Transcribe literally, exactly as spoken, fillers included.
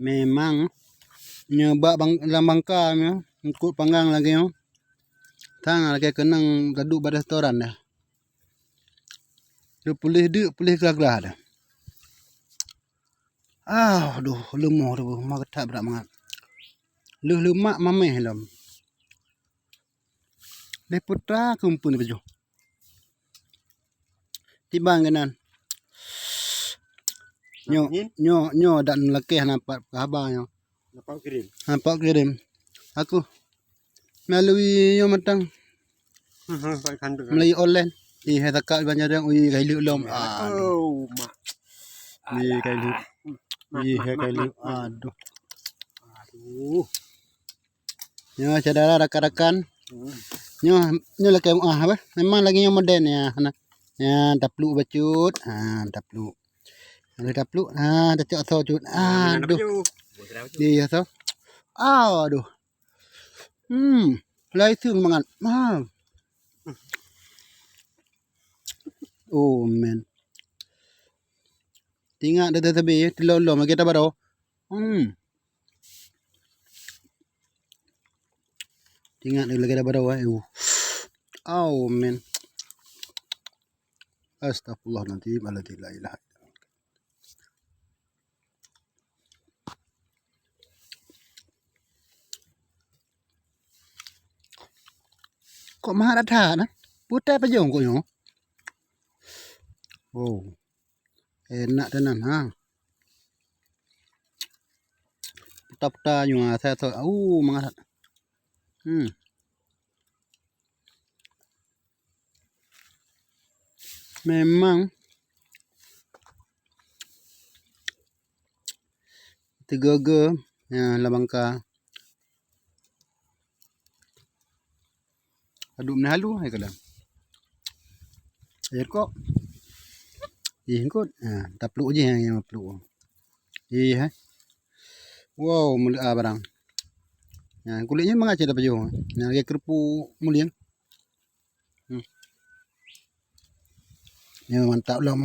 Memang nyoe bak bang-, lam bangka nyoe, eungkôt panggang lagèe nyoe. Sang lagèe keunong taduek bak restoran dah. Lheueh puléh deuk, puléh glah-glah dah. Ah, aduh, leumoh tu, ma geutak brat mangat. Lheueh leumak mamèh lom. Lheueh putra keumpun pajoh. Tiban keunan. Nyoe, nyoe, nyoe dak lakèh nampak haba nyoe. Nampak kirim. Nampak kirim. Aku melalui nyoe mantong. Hmm, hmm, pakai kandung. Melalui online. Ih, hai takak banyak orang. Ui, kai lheueh lom. Aduh. Oh, mak. Ih, kai lheueh. Ih, hai kai lheueh. Aduh. Aduh. Nyoe syedara rakan-rakan. Hmm. Nyoe, nyoe lakèe meu'ah apa? Memang lagèe nyoe modern ya, hana. Ya, tapluek bacut. Ha, tapluek. Lheueh tapluek, ha, tacok asoe cut. Aduh. Iya, asoe. Aduh. Hmm, lai seung mangat. Ha. Oh, man. Tingat dah tabi, teulom-lom lagèe tabaroe. Hmm. Tingat lagèe tabaroe, eh. Uh. Oh, man. Astagfirullahaladzim, alladzi la ilaha illa huwa. Kok mahat that, nah? Putai pajong kok nyoe. Oh. Enak tenan, ha. Puta-puta nyoe, saya tu. Uh, mangat. Hmm. Memang teuga-ga, ya, lam bangka. Aduh, meunan halu hai kala. Air kok. Ih, eungkôt. Ha, tapluek jih nyang pluek. Ih, hai. Wow, meuleu'a barang. Ha, kulét nyan mangat cit tapajoh. Nyan lagèe keureupuk mulieng. Hmm. Nyoe mantap lom.